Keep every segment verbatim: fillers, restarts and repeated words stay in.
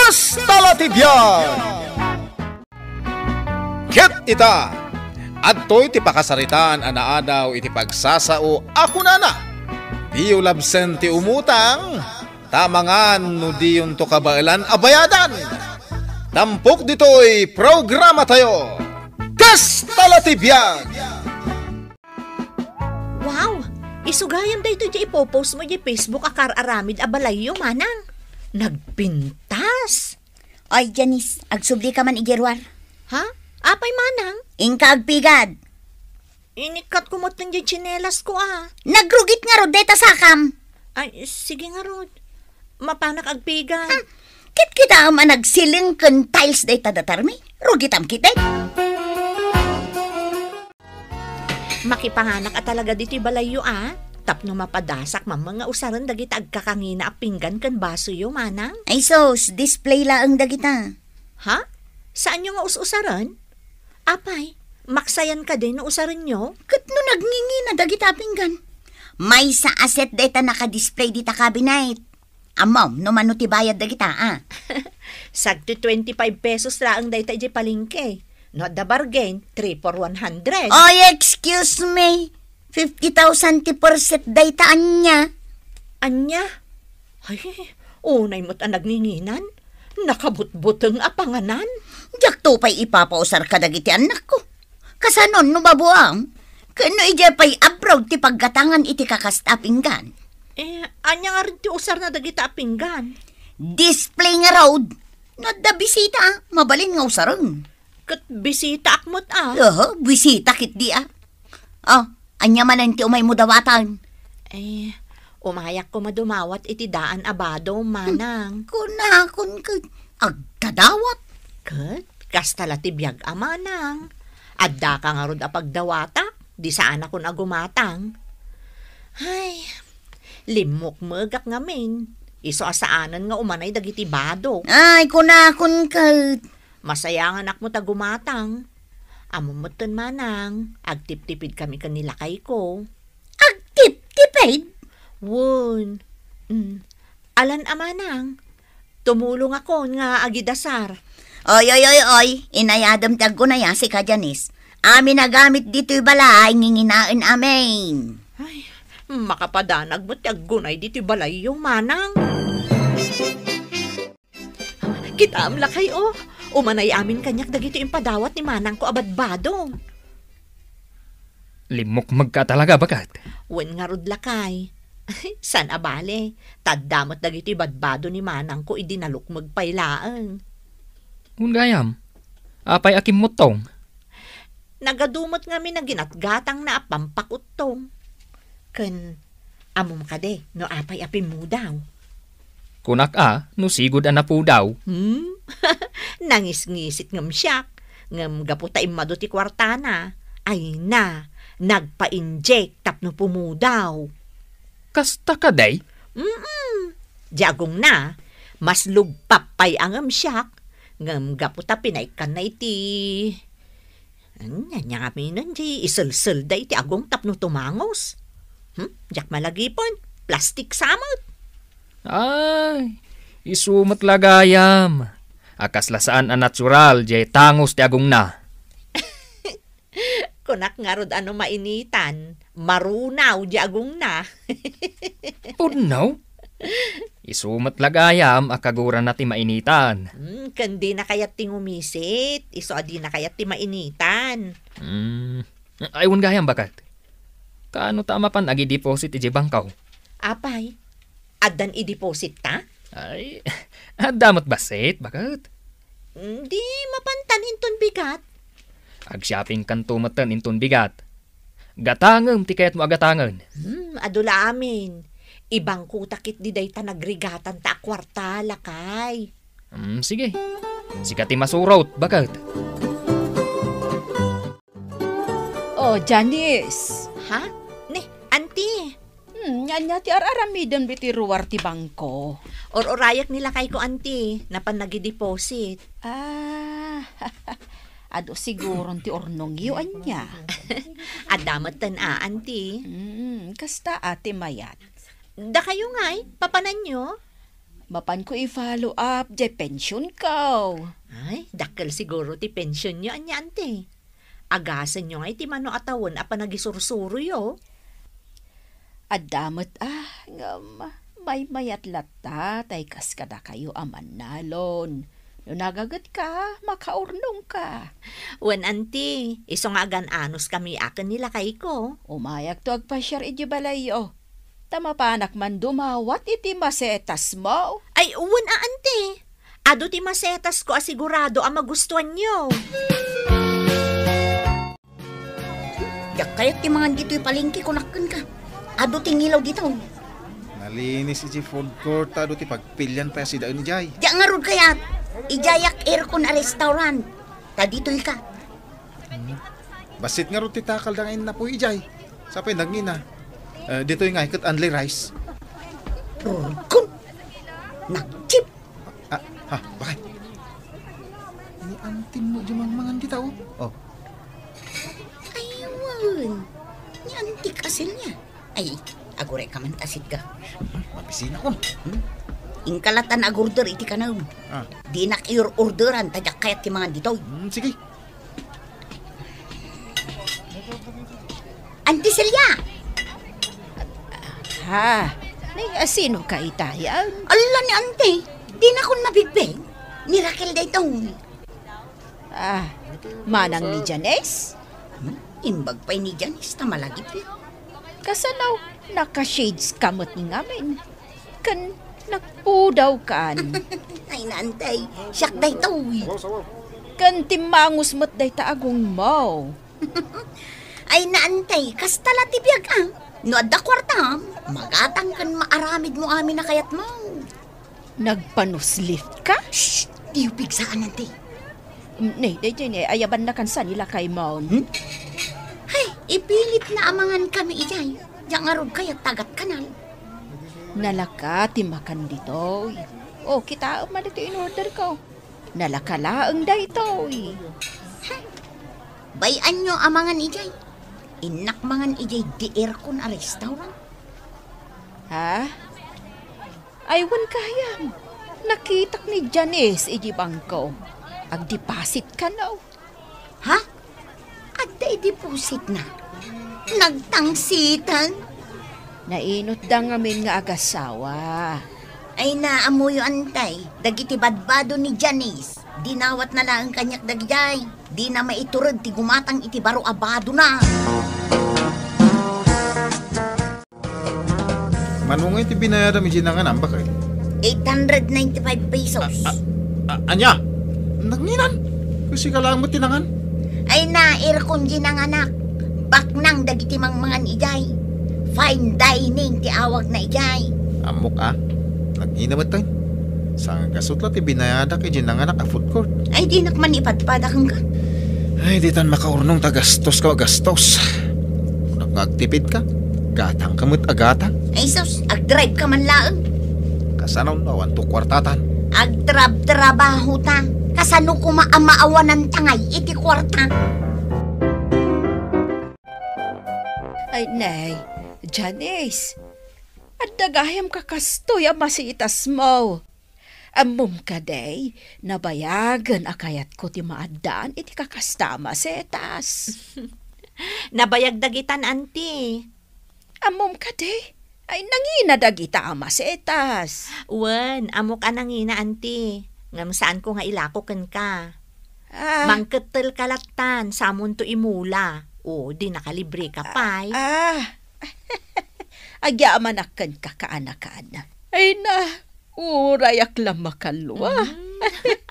Kasta la ti biag! Ket ita, adtoy ti pakasaritaan a naadaw iti pagsasao a kunana, "Diyo labsen ti umutang, ta amangan no diyonto kabaelan a bayadan." Tampok ditoy programatayo, Kasta la ti biag! Wow! Isu gayam daytoy ti ipopost mo iti Facebook a kar-aramid a balayyo, manang. Nagpintas! Ay, Janice, agsubli ka man iti ruar. Ha? Apay, manang? Inka agpigad. Inikkat ko met ti tsinelas ko, ah. Nagrugit ngarud dayta sakam. Ay, sige ngarud. Mapanak agpigad. Hmm. Ket kitaem a nagsiling ken tiles dayta datarmi. Rugitam ketdi. Makipanganak a talaga ditoy balayyo, a. Tapno mapadasak mameng nga usaren dagita agkakangina a pinggan ken basoyo, manang. Ay sus, display laeng dagita. Ha? Saanyo nga us-usaren? Apay, maksayan kadi no usarenyo? Ket no nagngingina dagita a pinggan? Maysa a set dayta naka-display dita cabinet. Ammom no mano ti bayad dagita, a? Sagdi twenty-five pesos laeng dayta idiay palengke. No adda bargain, three for one hundred. Oy, excuse me. Fifty thousand ti per set dayta, ania? Ania? Ay, unay met a nagninginan. Nakabutbuteng a panganan. Diakto pay ipapausar kadagiti annakko. Kasanon no mabuang? Ken no idiay pay abroad ti paggatangan iti kakasta a pinggan? Eh, ania ngarud ti usarna dagita a pinggan? Display ngarud. No adda bisita, mabalin nga usaren. Ket bisitaak met, a. Aha, bisita ketdi, a. Oh, ania manen ti umaymo dawatan? Eh, umayak koma dumawat iti daan a bado, manang. Kunakon ket agdadawat. Ket kasta la ti biag a manang. Addaka ngarud a pagdawatak, di saanakon a gumatang. Ay, limmukmegak ngamin. Isu a saanen nga umanay dagiti bado. Ay, kunakon ket. Masayanganak met a gumatang. Ammom metten, manang, agtiptipid kami ken ni lakayko. Agtiptipid? Wen. Mm. Alan a manang, tumulongakon nga agidasar. Oy, oy, oy, oy, inayadem ti aggunay a sika, Janice. Amin a gamit ditoy balay, nginginaen amin. Ay, makapadanag met ti aggunay ditoy balayyo, manang. Kitaem lakay, o. Umanay amin kaniak dagiti impadawat ni manangko a badbado. Limmukmegka talaga, baket? Wen ngarud lakay. Saan a bale, ta adda met dagiti badbado ni manangko idi nalukmeg pay laeng. Wen gayam, apay a kimmuttong? Nagadu met ngamin a ginatgatangna a pampakuttong. Ken ammom kadi no apay a pimmudaw? Kunak a, no sigud a napudaw. Hmm? Nangisngisit ngem siak, ngem gapu ta immadu ti kuartana, ay na, nagpa-inject tapno pumudaw. Kasta kadi? Mm-mm. Di agongna, mas lugpap pay a ngem siak, ngem gapu ta pinaikkanna iti Ania, ania ngamin di iselselda iti agong tapno tumangos? Hmm? Diak malagipon, plastik sa met. Ay, isu met la gayam. A kasla saan a natural diay tangos ti agongna. Kunak ngarud a no mainitan, marunaw diay agongna. Pudno? Isu met la gayam a kagurana ti mainitan. Hmm, ken dina kayat ti ngumisit, isu a dina kayat ti mainitan. Hmm. Ay, wen gayam, baket. Kaano ta a mapan agideposit idiay bangko? Apay, addan ideposit ta? Ay, adda met bassit, baket. Hmm, di mapantan inton bigat. Agshopping kanto metten inton bigat. Gatangem ti kayatmo a gatangen. Hmm, adu la amin. Ibangkota ketdi dayta nagrigatanta a kuarta, lakay. Hmm, sige. Sika ti masurot, baket. Oh, Janice. Ha? Ni, Auntie. Hmm, ania ti ar-aramidem ditoy ruar ti bangko? Ur-urayak ni lakayko, Auntie. Napan nagideposit. Ah, adu siguron ti urnongyo, ania? Adda metten a, Auntie. Hmm, kasta a ti mayat. Dakayo ngay, papananyo? Mapanko i-follow up jay pensionko. Ay, dakkel siguro ti pensionyo, ania, anti? Agasenyo ngay ti mano a tawen a panagisursuroyo. Adda met, ah, ngem maymayat latta tay kas kadakayo a mannalon. No nagagetka, makaurnongka. Wen, anti, isu nga agan-anos kami a ken ni lakayko. Umayakto agpasiar iti balayyo. Ta mapanak man dumawat iti masetasmo. Ay, wen a, anti. Adu ti masetasko a sigurado a magustuanyo. Diak kayat ti mangan ditoy palengke, kunak kenka. Adu ti ngilaw ditoy. Nalinis iti food court, adu ti pagpilian pay a sidaen idiay. Diak ngarud kayat. Idiayak aircon a restaurant. Ta ditoy ka. Hmm. Bassit ngarud ti takal da nga innapuy idiay. Sapay nagngina. Eh, ditoy nga, ket only rice. Rurkon! Nagtip! Ah, ha, bakit? Ni antin mo di mangmangan dita, oh. Oh. Ay, wen. Ni antik asil niya. Ay, agurek ka man ta sitga. Hmm, mabisina ko. Hmm? Inkalatan agurder iti kanam. Ah. Dinak iur-orderan, ta diak kayat ti mangan ditoy. Hmm, sige. Anti Celia! Ha? Ni, asino ka itayan? Alla ni Anti, dinakon mabigbeg. Ni Raquel daytoy. Ah, manang ni Janice? Hmm? Imbag pay ni Janice ta malagip. Kasano, naka-shades ka met ni ngamin? Ken nagpudaw kan. Ay, naantay. Siak daytoy. Ken timmangus met dayta agongmo. Ay, naantay. Kasta la ti biag, ah. No adda kuartam, magatang ken maaramid mo amin a kayatmo. Nagpanuslit ka? Shh! Diyo pigsaan, anti. Mm, ne, daytoy ne, ayabanna kan sa ni lakaymo. Hmm? Hay, ipilit na amangan kami idiay. Diak ngarud kayat tagat kanal. Nalaka ti makan ditoy. O, kitaem man ditoy in-order ko. Nalaka laeng daytoy. Hay, bay-anyo amangan idiay. Innak mangan idiay di aircon a restaurant. Ha? Ay, wen gayam. Nakitak ni Janice iti bangko. Agdeposit kano. Ha? Adda i depositna? Nagtangsitan? Nainutda ngamin nga agasawa. Ay, naammoyo, antay. Dagiti badbado ni Janice, dinawatna laeng kaniak dagidiay. Dina maitured ti gumatang iti baro a badona. Mano ngay ti binayadam iti nanganak, baket? Eight hundred ninety-five pesos. A, a, a, ania? Nanginan? Kusika laeng met ti nangan? Ay, nairkon di nanganak. Baknang dagiti mangmangan idiay. Fine dining ti awagna idiay. Ammok a. Nangina met tayo. Sangkasut la ti binayadak iti nanganak a food court. Ay, dinak man ipadpada kenka. Ay, ditan makaurnong ta gastos ka, gastos. Kunak nga agtipid ka, gatang ka met a gatang. Ay, sus, agdrive ka man laeng. Kasano no awan to kuartatan? Agtrab-trabaho ta. Kasano kuma a maawanan ta ngay iti kuarta? Ay, nay, Janice, adda gayam ka kastoy a masitasmo. Ammom kadi, nabayagen a kayatko ti maaddaan iti kakasta a masetas. Nabayag dagitan, anti. Ammom kadi, ay nangina dagita a masetas. Wen, ammok a nangina, anti. Ngem saanko nga ilako kenka. Ah. Mangkettel ka lattan, samonto imula. O, di nakalibre ka pay. Ah. Agyamanak kenka, kaanakan. Ay na, urayak la makalua. Mm.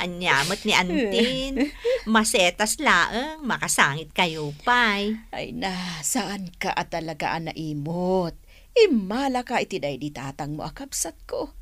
Ania met ni antin. Masetas laeng, makasangit kayo pay. Ay na, saan ka a talaga a naimot. Immalaka iti daydi tatangmo a kabsatko.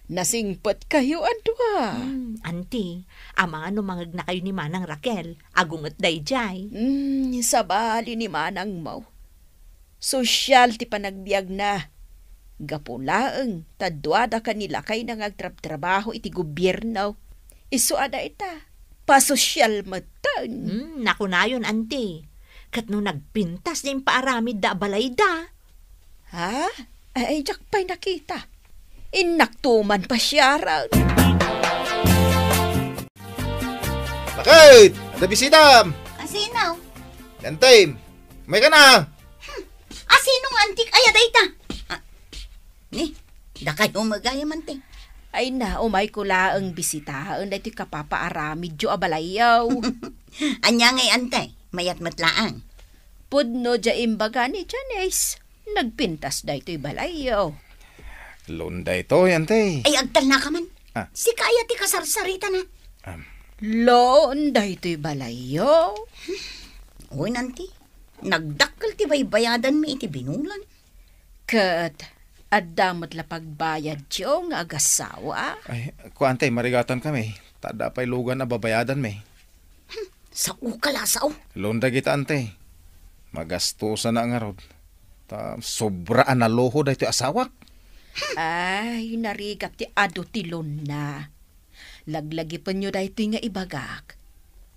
Nasingpet kayo a dua. Hmm, anti, amangan no mangegna kayo ni Manang Raquel, agunget daydiay. Hmm, sabali ni manangmo. Sosyal ti panagbiagna. Gapu laeng ta duada ken ni lakayna nga agtrabtrabaho iti gobierno. Isu a dayta, pasosyal metten. Hmm, nakunayon, anti. Ket no nagpintas ti impaaramidda a balayda. Ha? Ay, diak pay nakita. Innakto man pasiaren. Bakit? Adda bisita! Asino? Antay, may ka na! Asino nga antik aya dayta? Ah, ni, dakayo met gayam, Ante. Ay na, umayko laeng bisitaen daytoy kapapaaramidyo a balayyo. Ania ngay, Ante? Mayat met laeng. Pudno diay imbaga ni Janice. Nagpintas daytoy balayyo. Loan daytoy, Ante. Ay, agtalnaka man. Ah. Sika aya ti kasarsaritana. Am. Loan daytoy balayyo? Wen, Ante. Nagdakkel ti baybayadanmi iti binulan. Ket adda met la pagbayadyo nga agassawa? Ay, kuan, Ante, marigatan kami. Ta adda pay lugan a babayadanmi. Hmm, sao ka la, sao. Loan dagita, Ante. Magastosan na ngarud. Ta sobra a naluho daytoy asawak. Ay, narigat ti adu ti loan na. Laglagipenyo daytoy nga ibagak.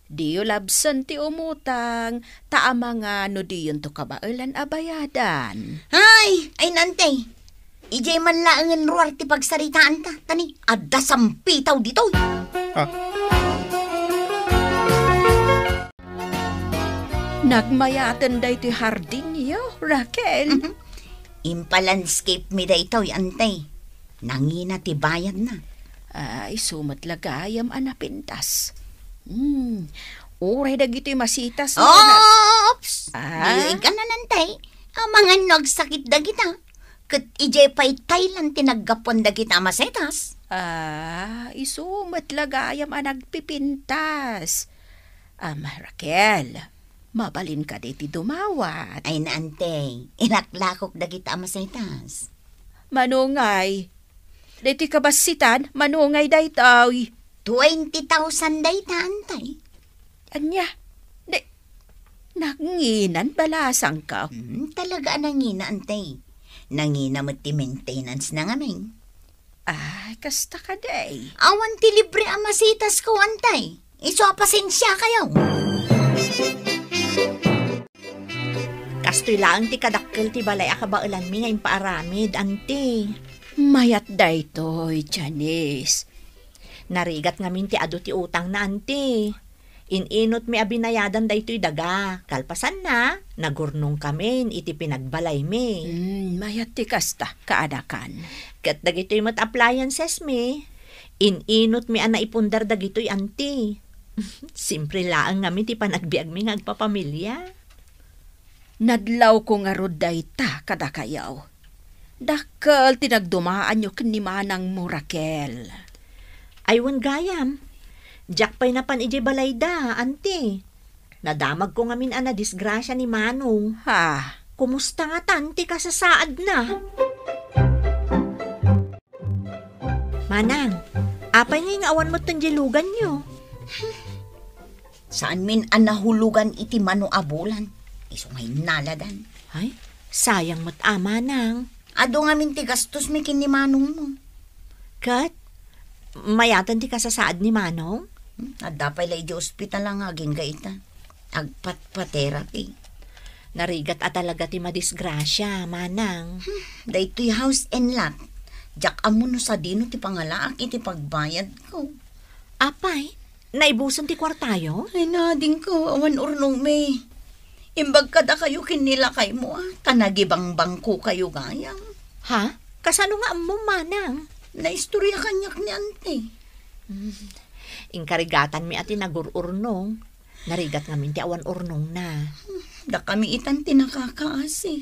Diyo labsen ti umutang, ta amangan no diyonto kabaelan a bayadan. Ay, ay, Ante. Idiay man laengen ruar ti pagsaritaanta, ta ni, adda sampitaw ditoy. Ah. Nagmayaten daytoy hardinyo, Raquel. Mhm. Impalandscape mi daytoy, Ante. Nangina ti bayadna. Ay, isu met la gayam a napintas. Hmm. Uray dagitoy masitas nga na- Oops! Ah? Diyo ikkan, Ante. Amangan no agsakit dagita. Ket idiay pay Thailand ti naggapuan dagita a masetas. Ah, isu met la gayam a nagpipintas. Am, Raquel, mabalin kadi ti dumawat? Ay na, Ante, ilaklakok dagita a masetas. Mano ngay? Daytoy kabassitan, mano ngay daytoy? Twenty thousand dayta, Ante. Ania? Di, nanginan balasangko? Hmm, talaga a nangina, Ante. Nangina met ti maintenance na ngamin. Ay, kasta kadi. Awan ti libre a masitasko, Ante. Isu a pasensiakayo. Kastoy laeng ti kadakkel ti balay a kabaelanmi nga impaaramid, Ante. Mayat daytoy, Janice. Narigat ngamin ti adu ti utangna, Ante. In-inutmi a binayadan daytoy daga. Kalpasanna, nagurnongkamin iti pinagbalaymi. Hmm, mayat ti kasta, kaanakan. Ket dagitoy met appliancesmi, in-inutmi a naipundar dagitoy, Ante. Simpre laeng ngamin ti panagbiagmi nga agpapamilia. Nadlawko ngarud dayta kadakayo. Dakkel ti nagdumaanyo ken ni manangmo, Raquel. Ay, wen gayam. Diak pay napan idiay balayda, Ante. Nadamagko ngamin a nadisgrasia ni Manong. Ha? Kumusta ngatan ti kasasaadna? Manang, apay ngay nga awan metten diay luganyo? Saanmin a nahulugan iti mano a bulan. Isu nga innaladan. Ay, sayang met a, Manang. Adu ngamin ti gastosmi ken ni Manongmo. Ket, mayaten ti kasasaad ni Manong? Hmm, adda pay la idiay ospital nga agingga ita. Agpatpaterapi. Narigat a talaga ti madisgrasia, Manang. Hmm, daytoy house and lot. Diak ammo no sadino ti pangalaak iti pagbayadko. Apay, naibusen ti kuartayo? Ay, nadingko, awan urnongmi. Imbag kadakayo ken ni lakaymo, a, ta nagibangbangkokayo gayam. Ha? Kasano nga ammom, Manang? Naistorya kaniak ni Ante. Hmm. Inkarigatanmi a ti nagur-urnong. Narigat ngamin ti awan urnongna. Dakami itan ti nakakaasi.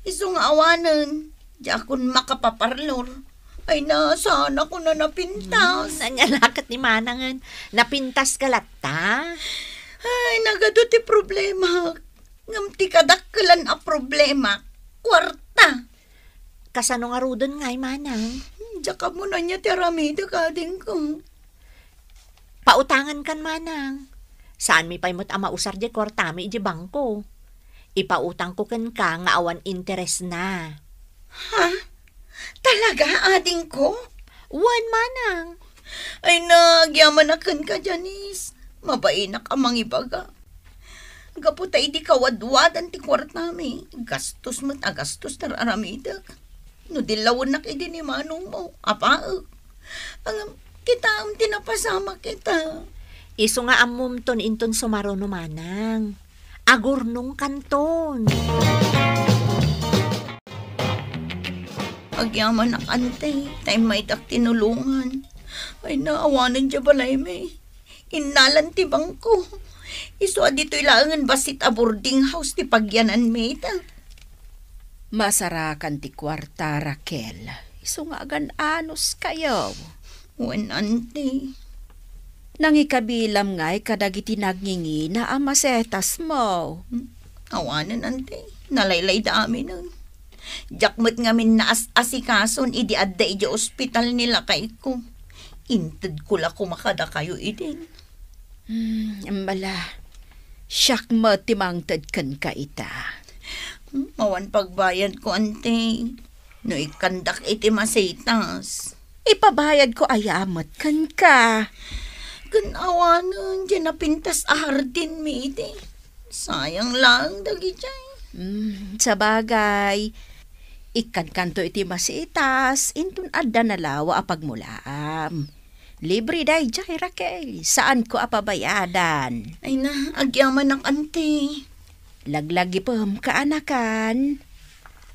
Isu nga awanen, diakon makapaparlor. Ay na, saanakon a napintas. Hmm, ania la ket ni Manangen, napintaska latta? Ay, nagadu ti problema. Ngem ti kadakkelan a problema, kuarta. Kasano ngaruden ngay, Manang? Diak ammo no ania ti aramidek, adingko. Pautangenkan, Manang. Saanmi pay met a mausar diay kuartami idiay bangko. Ipautangko kenka nga awan interesna. Ha? Talaga, adingko? Wen, Manang. Ay, nagyamanak kenka, Janice. Mabainak a mangibaga. Gapu ta idi kawadwadan ti kuartami, gastos met a gastos ti ar-aramidek. no dillawennak idi ni manongmo, apaek. Ngem, kitaem ti napasamak ita. Isu nga ammomton inton sumaruno, manang. Agurnongkanton. Agyamanak, ante, ta immaydak tinulongan. Ay, naawanen diay balaymi. Innalan ti bangko. Isu a ditoy laengen bassit a boarding house ti pagyananmi ita. Masarakan ti kuarta, Raquel. Isu nga agan-anos kayo. Wen, ante. Nangikabilam ngay kadagiti nagngingina a masetasmo. Hmm, awanen, ante. Nalaylay da aminen. Diak met ngamin naas-asikason idi adda idiay ospital ni lakayko. Intedko la koma kadakayo idin. Hmm, embala. Siak met ti mangted kenka ita. Hmm, awan pagbayadko, ante. No ikkandak iti masitas, ipabayadko aya met kenka. Ken awanen diay napintas a hardinmi idi. Sayang laeng dagijay. Hmm, sabagay. Ikkankanto iti masitas, inton adda nalawa a pagmulaam. Libre daydiay, Raquel. Saanko a pabayadan. Ay na, agyamanak, ante. Laglagipem, kaanakan.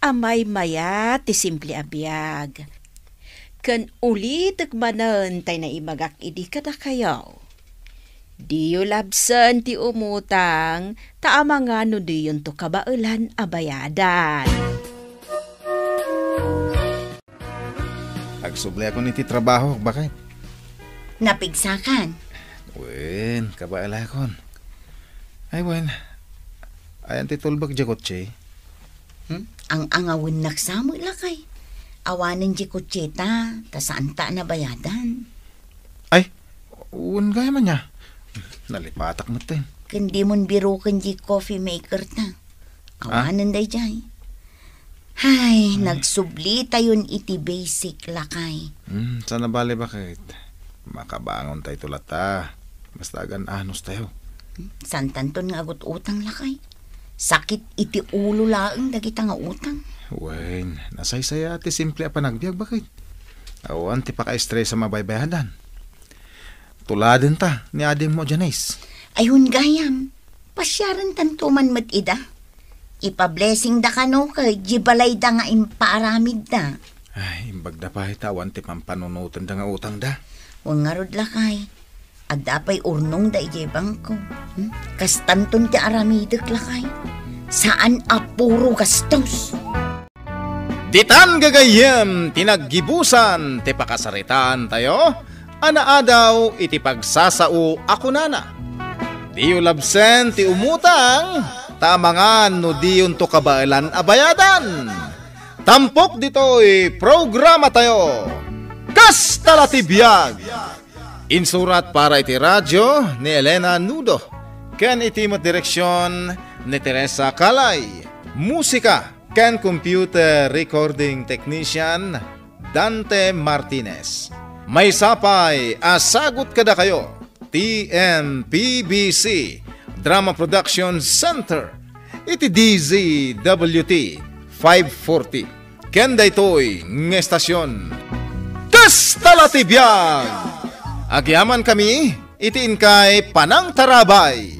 Amaymayat ti simple a biag. Ken ulitek manen tay naimagak idi kadakayo. Diyo labsen ti umutang, ta amangan no diyonto kabaelan a bayadan. Agsubliakon iti trabaho, baket. Napigsakan? Wen, kabaelakon. Ay, wen. Ayan ti tulbek diay kotse? Hmm? Ang-angawennak sa met, lakay. Awanen diay kotseta, ta saanta a nabayadan. Ay, wen gayam ania. Nalipatak met, eh. Ken dimon biroken diay coffee maker ta. Ah? Awanen daydiay. Ay, hmm. Nagsublitayon iti basic, lakay. Hmm, saan a bale, baket? Makabangon tayo latta. Basta agan-anos tayo. Hmm, saantanton nga agut-utang, lakay. Sakit iti ulo laeng dagita nga utang. Wen, nasaysaya ti simple a panagbiag, baket. Awan ti pakaestresa mabaybayadan. Tuladen ta ni adingmo, Janice. Ay, wen gayam. Pasiarentanto man met ida. Ipa-blessing da kano ket diay balayda nga impaaramidda. Ay, imbagda pay ta awan ti pampanunotenda nga utangda. Wen ngarud, lakay. Adda pay urnongda idiay bangko. Hmm? Kastanton ti aramidek, lakay. Saan a puro gastos. Ditan gagayyem ti naggibusan ti pakasaritaantayo a naadaw iti pagsasao a kunana, "Diyo labsen ti umutang, ta amangan no diyonto kabaelan a bayadan." Tampok ditoy programatayo, Kasta la ti biag. Insurat para iti radio ni Elena Nudo, ken iti met direksion ni Teresa Calay. Musika ken computer recording technician, Dante Martinez. Maysa pay a sagut kadakayo, T M P B C Drama Production Center, iti D Z W T five forty. Ken daytoy nga estasion, Kasta la ti biag! Agyamankami iti inkay panangtarabay.